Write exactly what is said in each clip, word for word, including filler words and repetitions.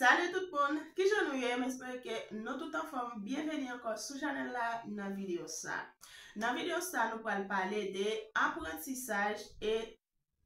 Salut tout moun, kijan nou ye? M espere ke nou tout anfòm. Byenveni ankò sou chanèl la nan videyo sa. Nan videyo sa, nou pral pale de aprantisaj e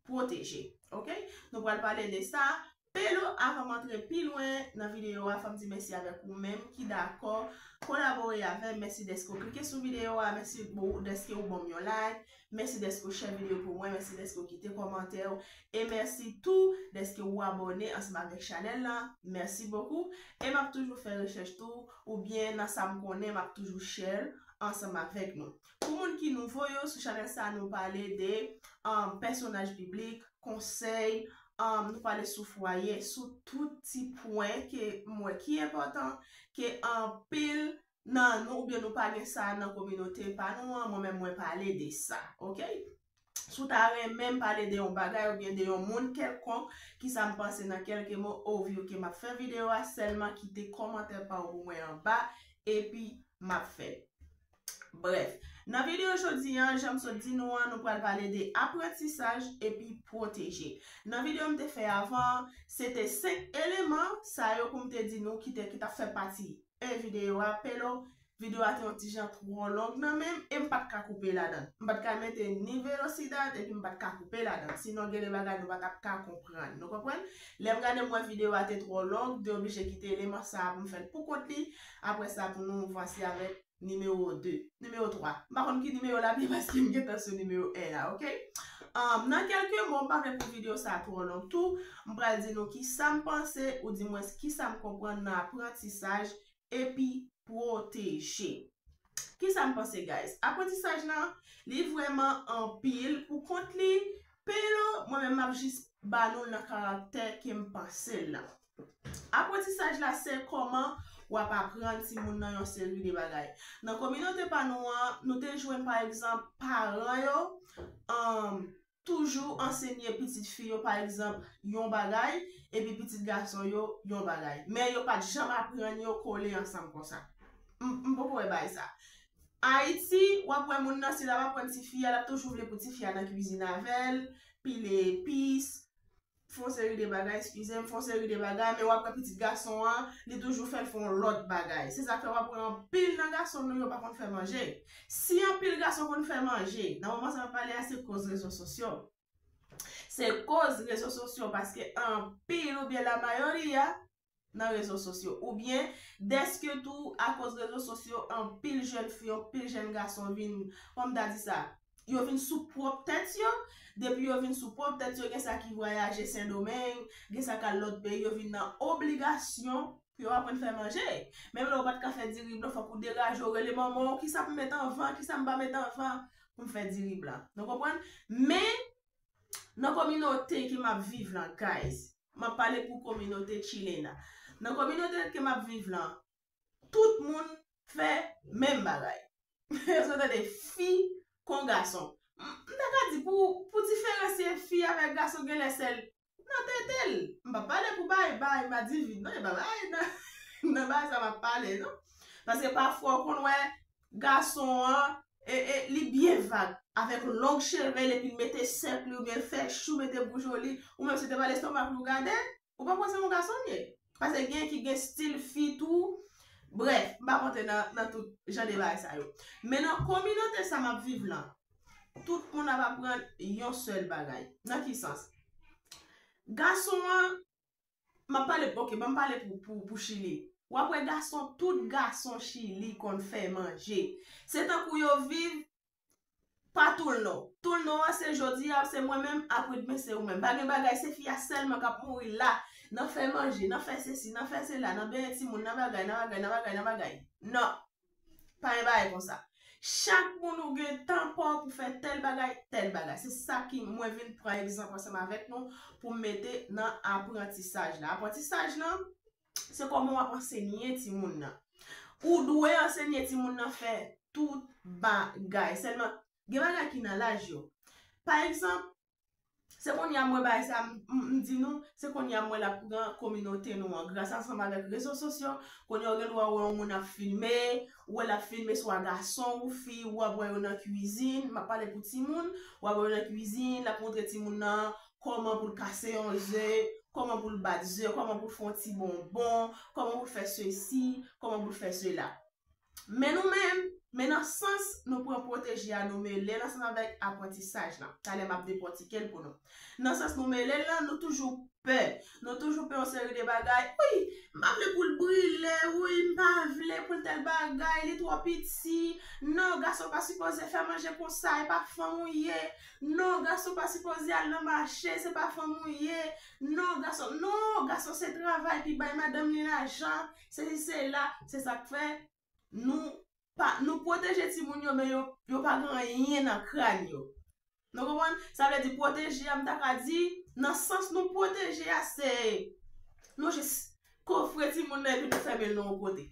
pwoteje. Ok? Nou pral pale de sa. Pelo, avan m antre pi lwen nan videyo a, fò m di mèsi avèk ou menm ki dakò kolabore avè m. Mèsi dèske w klike sou videyo a. Mèsi dèske w ban m yon like. Mèsi dèske w share videyo pou mwen. Mèsi dèske w kite kòmantè w. E mèsi tou dèske w abòne ansanm avèk chanèl la. Mèsi bokou. E m ap toujou fè rechèch tou, oubyen nan sa m konnen, m ap toujou share ansanm avèk nou. Pou moun ki nouvo yo, sou chanèl sa, nou pale de um, pèsonaj biblik, konsèy, um, nou pale sou fwaye, sou tout ti pwen ke m wè ki enpòtan, ke anpil nan nou, oubyen nou pa gen sa nan kominote pa nou an, mwen menm mwen pale de sa, ok? Si w ta renmen m pale de yon bagay oubyen de yon moun kèlkonk, ki sa m panse nan kèlke mo, ou vle ke m ap fè videyo a, sèlman kite kòmantè pa w pou mwen anba, epi m ap fè l. Brèf, nan videyo jodi an, jan m sot di nou an, nou pral pale de aprantisaj epi pwoteje. Nan videyo m te fè avan, se te senk eleman sa yo pou m te di nou ki te, ki t ap fè pati e videyo a, pelo, videyo a te yon ti jan twò long nan men m, e m pa t ka koupe ladan. M pa t ka mete ni velosidad, epi m pa t ka koupe ladan. Sinon, gen de bagay nou pa t ap ka konprann. Nou konprann? Lè m gade, m wè videyo a te twò long, m te oblije kite eleman sa a pou m fè l pou kont li. Apre sa, pou nou vwasi avèk nimewo de, nimewo twa. M pa konn ki nimewo l ap ye paske m gentan sou nimewo en la, ok? Um, nan kèlke mo, m pa vle pou videyo sa twò long tou, m pral di nou ki sa m panse, ou di mwens ki sa m konprann nan aprantisaj epi pwoteje. Ki sa m panse, guys? Aprantisaj lan, li vrèman anpil pou kont li, pero mwen menm m ap jis ba nou l nan karaktè ke m panse l lan. Aprantisaj la se kòman w ap aprann timoun nan yon seri de bagay. Nan kominote pa nou an, nou te jwenn, pa egzanp, paran yo, um, toujou ansenye pitit fi yo, pa egzanp, yon bagay, epi pitit gason yo, yon bagay. Men yo pa t janm aprann yo kole ansanm konsa. M, m poko wè bagay sa. Ayiti, w ap wè moun nan, si l ap aprann tifi a, l ap toujou vle pou tifi a nan kwizin avè l, pile epis, fè yon seri de bagay, eskize m, fè yon seri de bagay, men w ap wè pitit gason an, li toujou fè l fè yon lòt bagay. Se sa k fè w ap wè anpil nan gason nou yo pa konn fè manje. Si anpil gason konn fè manje, nan moman sa m ap pale a, se koz rezo sosyo. Se koz rezo sosyo, paske anpil oubyen lamayori a nan rezo sosyo. Oubyen, dèske tou, akoz rezo sosyo, anpil jèn fi, anpil jèn gason vin, kòman m ta di sa, yo vin sou pwòp tèt yo. Depi yo vin sou pwòp tèt yo, gen sa ki vwayaje Sendomeng, gen sa k al lòt peyi, yo vin nan obligasyon pou yo aprann fè manje. Menm lè ou pa t ka fè diri blan, fòk ou degaje w, rele manman w, kisa pou m met anvan, kisa m pa met anvan pou m fè diri blan. Nou konprann? Men, nan kominote ke m ap viv lan, guys, m ap pale pou kominote chilena. Nan kominote ke m ap viv lan, tout moun fè menm bagay. Èske w tande? Fi kon gason. M, m ta ka di pou, pou diferansye fi avèk gason, genlè sèl nan tete l. M pa pale pou bay, bay madivid, non, e pa bay nan, nan bagay sa m ap pale, non. Paske pafwa, ou konn wè gason an, e, e, li byen vag, avèk long cheve l, epi l mete sèk li, oubyen l fè chou, mete bouch li, ou menm se te pa lestomak li w gade, ou pa panse yon gason l ye. Paske gen ki gen stil fi tou. Brèf, m pa kontre nan, nan tout jan de bagay sa yo. Men nan kominote sa m ap viv lan, tout moun ap aprann yon sèl bagay. Nan ki sans? Gason an, m ap pale, ok, ban m pale pou, pou, pou Chili. W ap wè gason, tout gason Chili konn fè manje. Se tankou yo viv pa toulnon. Toulnon an se jodi a, se mwen menm, apredmen se ou menm. Pa gen bagay, se fi a sèlman k ap mouri la, nan fè manje, nan fè sesi, nan fè sela, nan benyen timoun, nan bagay, nan bagay, nan bagay, nan bagay. Non. Pa gen bagay konsa. Chak moun ou gen tan pa w pou fè tèl bagay, tèl bagay. Se sa ki mwen vin pran egzanp ansanm avèk nou pou m mete nan aprantisaj la. Aprantisaj lan, se kòman w ap ansenye timoun nan. Ou dwe ansenye timoun nan fè tout bagay. Sèlman, gen bagay ki nan laj yo. Pa egzanp, se kounye a m wè bagay sa, m, m, m di nou, se kounye a m wè l ap pran kominote nou an. Gras ansanm avèk rezo sosyo, kounye a w gen dwa wè yon moun ap filme, ou wè l ap filme swa gason ou fi, ou ap wè yo nan kwizin, m ap pale pou timoun, w ap wè yo nan kwizin, l ap montre timoun nan kòman pou l kase yon ze, kòman pou l bat ze, kòman pou l fè yon ti bonbon, kòman pou l fè sesi, kòman pou l fè sela. Men nou menm, men nan sans nou pran pwoteje a, nou mele l ansanm avèk aprantisaj lan. Talè m ap depòtike l pou nou. Nan sans nou mele l lan, nou toujou pè. Nou toujou pè yon seri de bagay. Wi, m pa vle pou l brile, wi, m pa vle pou l tèl bagay, li twò piti. Non, gason pa sipoze fè manje konsa, e pa fanm ou ye. Non, gason pa sipoze al nan mache, se pa fanm ou ye. Non, gason, non, gason se travay, pi bay madanm li lajan, sesi sela, se sa k fè nou pa, nou pwoteje timoun yo, men yo, yo pa gen anyen nan kràn yo. Nou konprann? Sa vle di pwoteje a, m ta ka di, nan sans nou pwoteje a, se nou jis kofre timoun nan epi nou fèmen l nan yon kote.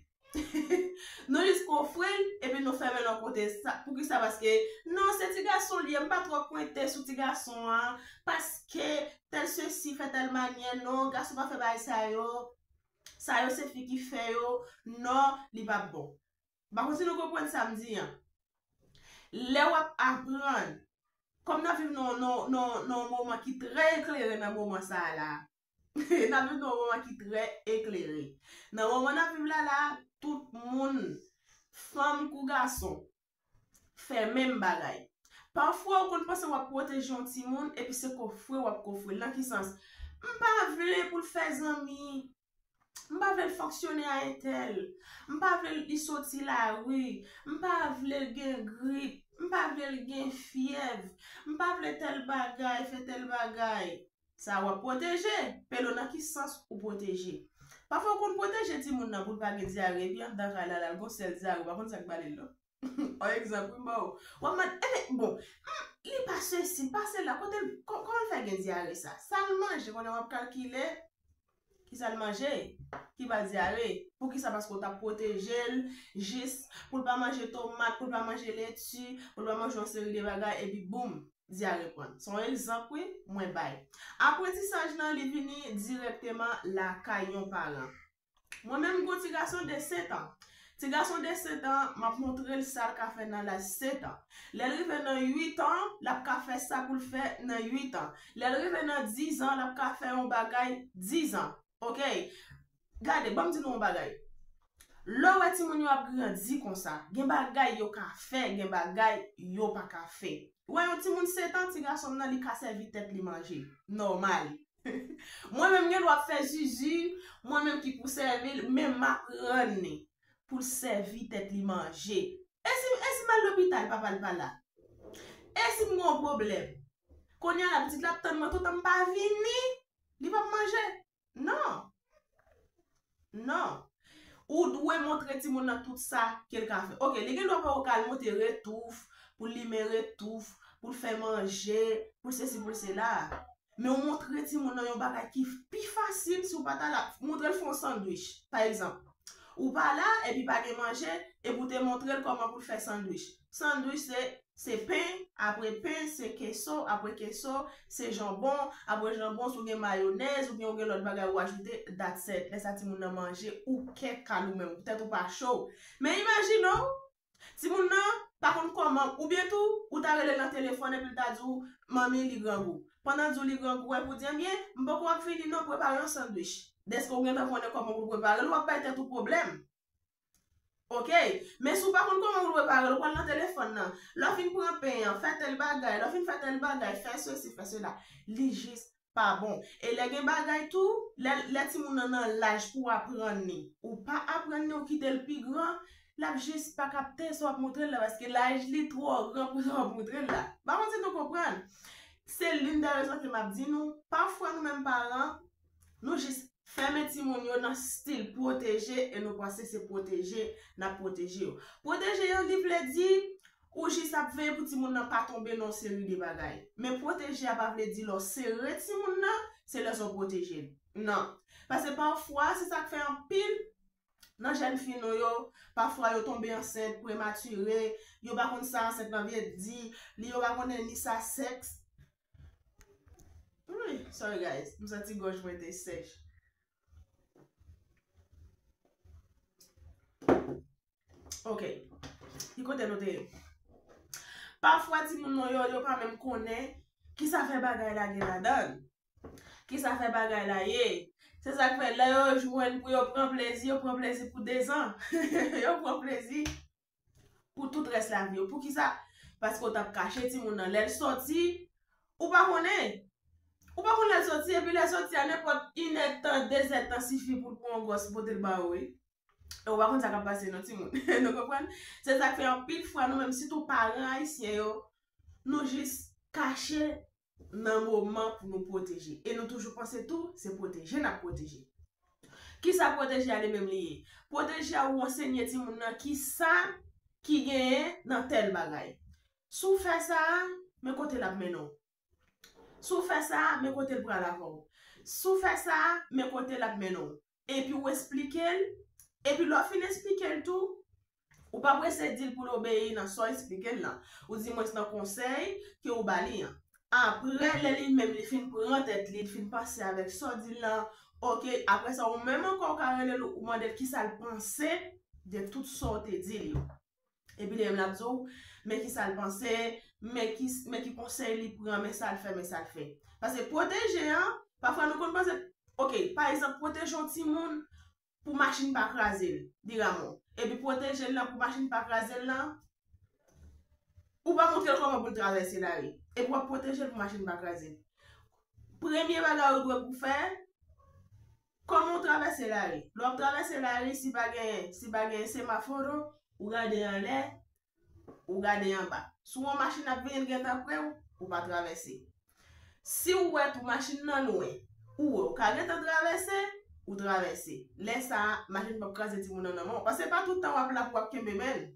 Nou jis kofre l epi nou fèmen l yon kote. Sa, poukisa? Paske, non, se ti gason l ye, m pa twò kwente sou ti gason an, paske tèl sesi, fè tèl manyè, non, gason pa fè bagay sa yo, sa yo se fi ki fè yo, non, li p ap bon. M pa konn si nou konprann sa m di an. Lè w ap aprann, kòm n ap viv nan, nan, nan, nan yon moman ki trè eklere nan moman sa a la, n ap viv nan yon moman ki trè eklere. Nan moman n ap viv la la, tout moun, fanm kou gason, fè menm bagay. Pafwa, ou konn panse w ap pwoteje yon timoun, epi se kofre w ap kofre l. Nan ki sans? M pa vle pou l fè zanmi. M pa vle l fonksyone a entèl. M pa vle li soti lari. M pa vle l gen grip. M pa vle l gen fyèv. M pa vle tèl bagay, fè tèl bagay. Sa w ap pwoteje. Pelo, nan ki sans ou pwoteje? Pafwa, ou konn pwoteje timoun nan pou l pa gen dyare, epi anndan kay la, l al gon sèl dyare, ou pa konn sa k ba li l non. Yon egzanp, wi, m ba w. W ap mande, enben, bon, hmm, li pa sesi, pa sela, kote l, kò-, kòman l fè gen dyare sa? Sa l manje, konnen w ap kalkile, ki sa l manje, ki ba l dyare. Poukisa? Paske w t ap pwoteje l, jis pou l pa manje tomat, pou l pa manje leti, pou l pa manje yon seri de bagay, epi boum, dyare pran l. Se yon egzanp, wi, mwen bay. Aprantisaj lan, li vini dirèkteman lakay yon paran. Mwen menm, m gon ti gason de sèt an. Ti gason de sèt an, m ap montre l sa l ka fè nan laj sèt an. Lè l rive nan uit an, l ap ka fè sa pou l fè nan uit an. Lè l rive nan diz an, l ap ka fè yon bagay diz an. Oke? Gade, ban m di nou yon bagay. Lè w wè timoun yo ap grandi konsa, gen bagay yo ka fè, gen bagay yo pa ka fè. Ou wè yon timoun sèt an, ti gason m nan, li ka sèvi tèt li manje. Nòmal. Mwen menm gen dwa ap fè zuzu, mwen menm ki pou sèvi l, men m aprann li pou l sèvi tèt li manje. E si, e si m al lopital, papa l pa la? E si m gen yon pwoblèm? Kounye a la, pitit la ap tann mwen toutan m pa vini, li p ap manje. Non. Non. Ou dwe montre timoun nan tout sa ke l ka fè. Oke, li gen dwa poko ka al monte retouf, pou l limen retouf, pou l fè manje, pou l sesi, pou l sela. Men ou montre timoun nan yon bagay ki pi fasil si w pa ta la. Montre l fè yon sandwich, pa egzanp. Ou pa la, epi pa gen manje, epi w te montre l kòman pou l fè sandwich. Sandwich se, se pen, apre pen, se keso, apre keso, se janbon, apre janbon, si w gen mayonèz, oubyen w gen lòt bagay ou ajoute, that's it. Lè sa timoun nan manje, ou kè kal ou menm, tèt ou pa cho. Men imajine w, timoun nan pa konn kòman, oubyen tou, ou ta rele l nan telefòn epi l ta di w, "Manmi, li grangou." Pandan l di w li grangou, epi w di, "Ebyen, m poko ap vini non, prepare yon sandwich." Dèske w gentan konnen kòman pou w prepare l, w ap bay tèt ou pwoblèm. Oke? Men si w pa konn kòman pou w prepare l, ou pral nan telefòn nan. Lè w fin pran pen an, fè tèl bagay, lè w fin fè tèl bagay, fè sesi, fè sela. Li jis pa bon. E lè gen bagay tou, lè, lè timoun nan nan laj pou w aprann li, ou pa aprann li, ou kite l pi gran, l ap jis pa kapte sa w ap montre l la, paske laj li twò gran pou sa w ap montre l la. M pa konn si nou konprann. Se l'une des raisons ke m ap di nou, pafwa nou menm paran, nou jis fèmen timoun yo nan stil pwoteje e nou panse se pwoteje n ap pwoteje yo. Pwoteje yo, li vle di ou jis ap veye pou timoun nan pa tonbe nan yon seri de bagay. Men pwoteje a pa vle di lè w sere timoun nan, se lè sa w pwoteje l. Non. Paske pafwa, se sa k fè anpil nan jèn fi nou yo, pafwa yo tonbe ansent prematire, yo pa konn sa ansent lan vle di, li yo pa konnen ni sa sèks. Wi, sorry guys, m santi gòj mwen te sèch. Ok. Ki kote nou te ye? Pafwa timoun nou yo, yo pa menm konnen ki sa fè bagay la gen ladan l. Kisa fè bagay la ye? Se sa k fè lè yo jwenn pou yo pran plezi, yo pran plezi pou dezan. Yo pran plezi pou tout rès lavi yo. Poukisa? Paske w t ap kache timoun nan. Lè l soti, ou pa konnen. Ou pa konn lè l soti, epi lè l soti a, nenpòt inèdtan, dezèdtan sifi pou l pran yon gwòs pote l ba ou, wi. E ou pa konn sa k ap pase non, timoun. Nou konprann? Se sa k fè anpil fwa nou menm, sitou paran ayisyen yo, nou jis kache nan moman pou nou pwoteje. E nou toujou panse tou, se pwoteje n ap pwoteje. Kisa pwoteje a li menm li ye? Pwoteje a ou ansenye timoun nan kisa ki genyen nan tèl bagay. Si w fè sa a, men kote l ap mennen w. Si w fè sa a, men kote l pral avè w. Si w fè sa a, men kote l ap mennen w. Epi w esplike l. Epi lè w fin esplike l tou, ou pa prese di l pou l obeyi nan sa w esplike l lan. Ou di mwens nan konsèy ke w ba li an. Apre, lè li menm li fin pran tèt li, li fin panse avèk sa w di l lan, oke, apre sa, ou menm ankò, ou ka rele l, ou mande l kisa l panse de tout sa w te di l yo. Epi li menm l ap di w, men kisa l panse, men ki, men ki konsèy li pran, men sa l fè, men sa l fè. Paske pwoteje an, pafwa nou konn panse, oke, pa egzanp, pwoteje yon timoun pou machin pa kraze l, di Ramon. Epi pwoteje l lan pou machin pa kraze l lan, ou pa montre l kòman pou l travèse lari. Epi w ap pwoteje l pou machin pa kraze l. Premye bagay ou dwe pou fè, kòman w travèse lari? Lè w ap travèse lari, si pa gen, si pa gen semaforo, ou gade anlè, ou gade anba. Si w wè yon machin ap vini, l gentan pre w, ou pa travèse. Si w wè tou machin nan lwen, ou wè w ka gentan travèse, ou travèse. Lè sa a, machin p ap kraze timoun nan nan men w. Paske pa tout tan w ap la pou w ap kenbe men l.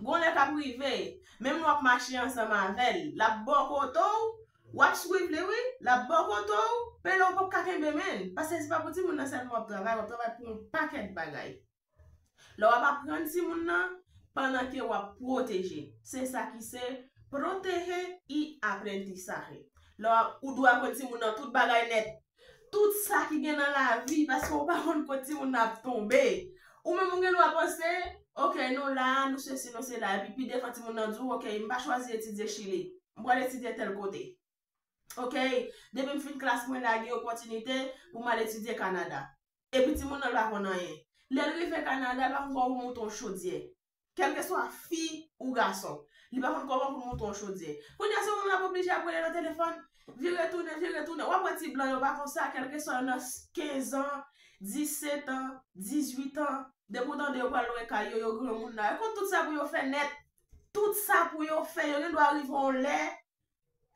Gon lè k ap rive, menm lè w ap mache ansanm avè l, l ap bò kote w, w ap swiv li wi, l ap bò kote w, men lè w p ap ka kenbe men l. Paske se pa pou timoun nan sèlman w ap travay, w ap travay pou yon pakèt bagay. Lè w ap aprann timoun nan, pandan ke w ap pwoteje. Se sa ki se proteger y aprendizaje. Lè w ap, ou dwe aprann timoun nan tout bagay nèt. Tout sa ki gen nan lavi, paske w pa konn kote timoun nan ap tonbe. Ou menm ou gen dwa panse, oke, nou la, nou sesi, nou sela. Epi pi devan timoun nan di w, oke, m pa chwazi etidye Chili. M pral etidye tèl kote. Oke, depi m fin klas mwen la, gen opòtinite pou m al etidye Kanada. Epi timoun nan pa konn anyen. Lè l rive Kanada, l pa konn kòman pou moute yon chodyè. Kèlkeswa fi ou gason, li pa konn kòman pou l moute yon chodyè. Kounye a, se ou menm l ap oblije ap rele nan telefòn, vire tounen, vire tounen. W ap wè ti blan yo pa konsa, kèlkeswa yo nan kenz an, disèt an, dizuit an, depi w tande yo pral lwe kay yo, yo granmoun la. Yo konn tout sa pou yo fè nèt. Tout sa pou yo fè, yo gen dwa rive yon lè,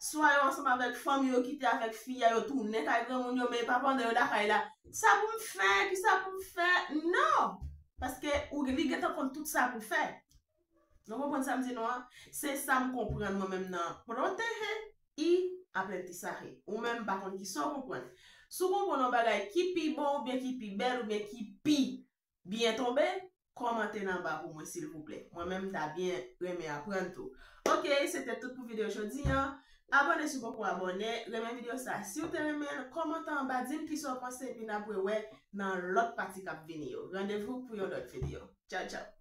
swa yo ansanm avèk fanmi yo kite avèk fi a, yo tounen kay granmoun yo, men e pa pandan yo lakay la. Sa pou m fè, kisa pou m fè? Non! Paske ou, li gentan konn tout sa pou fè. Nou konprann sa m di nou an? Se sa m konprann mwen menm nan proteger y aprendizaje. Ou menm m pa konn kisa w konprann. Si w konprann yon bagay ki pi bon oubyen ki pi bèl oubyen ki pi byen tonbe, kòmante nan ba pou mwen silvouplè. Mwen menm m ta byen renmen aprann tou. Oke, se te tout pou videyo jodi an. Abòne si w poko abòne, renmen videyo sa si w te renmen l, kòmante anba, di m kisa w panse, epi n ap rewè nan lòt pati k ap vini yo. Randevou pou yon lòt videyo. Tchaw, tchaw.